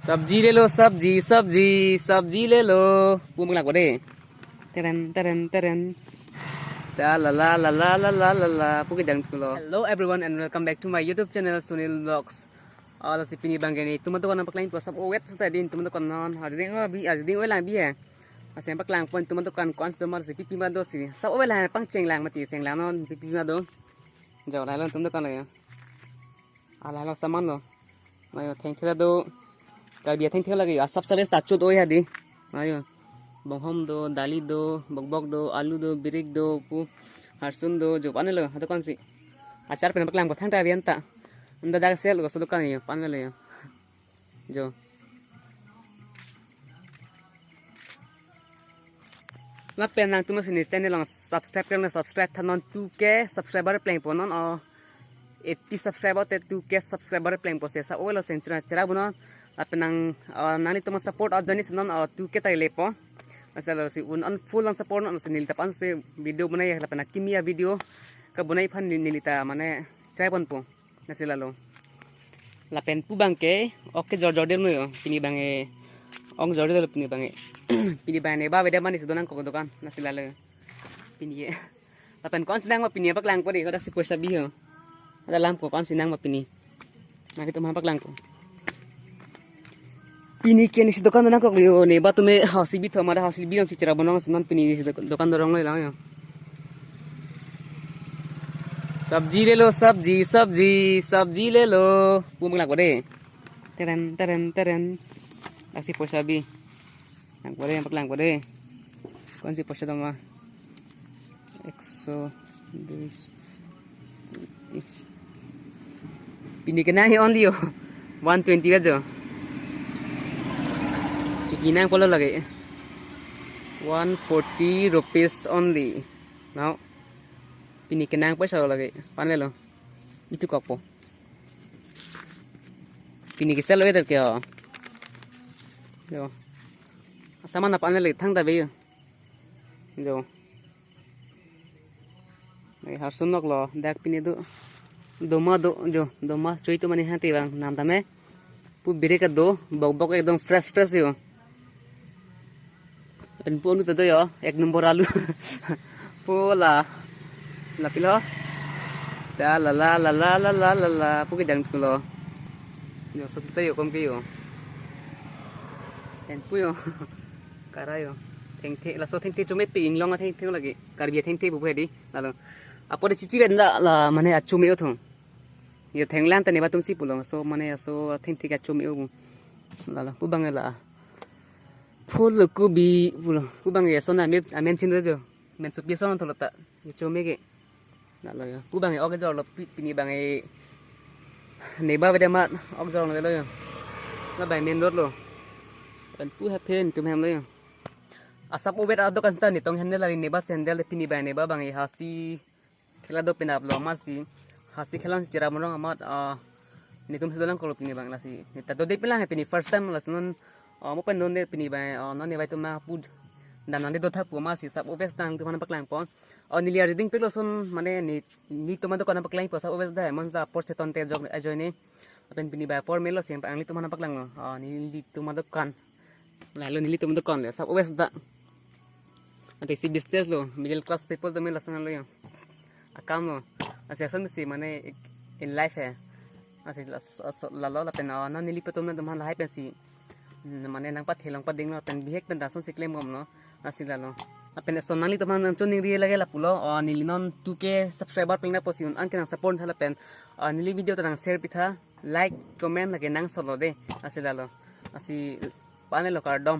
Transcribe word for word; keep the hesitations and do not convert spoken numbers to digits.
Sabji le lo, sabji, sabji, sabji le lo. Pu mak lang ko de. Teren, teren, teren. Da la la la la la la la la. Pu kejang thulo. Hello everyone and welcome back to my YouTube channel Sunil Vlogs. Lasi pini abang ke netum adukan nangpaklangpo, asap ovet seta di netum adukan non. Arjuding o bi, arjuding o lang bi he. Lasi nangpaklangpo netum adukan ko-an si do ma, lasi pipi ma do si. Asap ovet la pangcheng lang mati, cheng lang non pipi ma do. Jo, lahelo netum adukan lo ya. Ah, lahelo saman lo. Ayo, thengthe ta do. Karbi athengthe lake, asap sabes ta chot oi hadi. Ayo. Bonghom do, dali do, bokbok do, alu do, birik do, pu harsun do, jo, pan-et lo, adukan si. Achar pen paklangpo thangta abian ta. Anda dak sel ko so adukan yo, pan-et lo yo. Jo. Lapen nangtum si ne channel along subscribe klemkle, subscribe tha non, two K subscriber plengpo non, o eighty subscriber te two K subscriber plengpo si asap ovet lo, seng chera chera bo non. Lapen nang, o, nanglitum support ajoine si non, o, two K ta lepo. Lasi lasi un on full on support non, lasi neli ta pan si video bonai, lapen akimi avideo kebonai aphan ne-, neli ta mane try ponpo. Lasi lahelo. Lapen pu abang ke ok kejor jor det lo yo. Pini abang ke ok jor det lo pini abang ke. Pini abang ne ba avedet ma ne si do nangkok adukan. Lasi lahelo. Pini ke. Lapen ko-an si nang ma pini paklangpo de, ko dak si poisa bi ho. Ada lam ko ko-an si nang ma pini. Nanglitum aphan paklangpo. Pini ke ne si adukan nangkok yo, ne ba atum ke hausi bithom, ada hausi bithom si chera bo non si non pini ne si duk-, adukan dorong lo lang yo. Sabji le lo, sabji, sabji, sabji le lo. Pu mak lang ko de. Teren, teren, teren. Lasi poisa bi. Lang ko de, paklangpo de. Ko-ansi poisa do ma? Ekso, duiso. Pini kenang he only yo. One twenty ba jo. Pini kenangpo lo lake. One forty rupees only. Now. Pini kenang poisa lo lake. Pan-et lo. Itum kokpo. Pini kesel lo itum ke yo. Jo. Saman nangpan-et le thangta ave yo. Jo. Nai harsun nok lo, dak pini do. Doma do, jo, doma choi atum mane hati bang, nam tame. Pu birik kedo, bokbok ekdom fresh fresh yo. Pen pu alu ta do yo, ek number alu. Pu la, lapi lo. Da la la la la la la la la, pu kejang thulo. Jo, sop ta yo kom ke yo. Pen pu yo. Kara yo. Thengthe, laso thengthe chome pe inglong athengthe lake. Karbi athengthe pu hedi. Lahelo. Apot chichi ven la, la mane achome o thong. Yo thenglang ta ne ba atum si pulo. So mane aso thengthe ke achome o pu. Lahelo. Pu abang la. Phul kobi pulo. Pu abang ya sona me amen chin do jo. Men supi sona tholo ta. Yo chome ke. Lahelo yo. Pu abang ok kejor lo pi-, pini abang ne ba avedet ma ok jor lo yo. La abang main road lo. Pen pu ha pen atum hem lo yo. Asap ovet adukan seta netum sandal ari, ne ba sandal pini abang ne ba abang hausi khela do penap lo amat si. Hausi khela si chera bo non amat, ah, netum si do nangkok lo pini abang lasi. Ne ta do de pelang pini first time lasi non, ah, mo pen non de pini abang, ah, non ne ba atum ma pu dam nang de do tha pu amat si asap ovet nangtum aphan paklangpo. O neli arjuding pek lo son mane ne, nelitum adukan nangpaklangpo asap ovet da, mon sa apor cheton te jok ajoine. Lapen pini ba apor melo si nanglitum aphan paklang lo. O nelitum adukan. Lahelo nelitum adukan le asap ovet da. Ante si business lo, middle class people atum lason lo yo. Akam lo. Lasi ason si mane in life he. Lasi las-, las-, lahelo lapen, o, non neli atum nangtum aphan lahai pensi. Hmm, mane nangpathe long pading lo pen bihek pen dason si klem bom lo. Lasi lahelo. Lapen eson nanglitum aphan nangchoningri lake lapu lo. O, neli non two K subscriber plengna pusi un-an ke nang support tha lapen, o, neli video ta nang share pitha, like, comment lake nang solo de. Lasi lahelo. Lasi pan-et lo, kardom.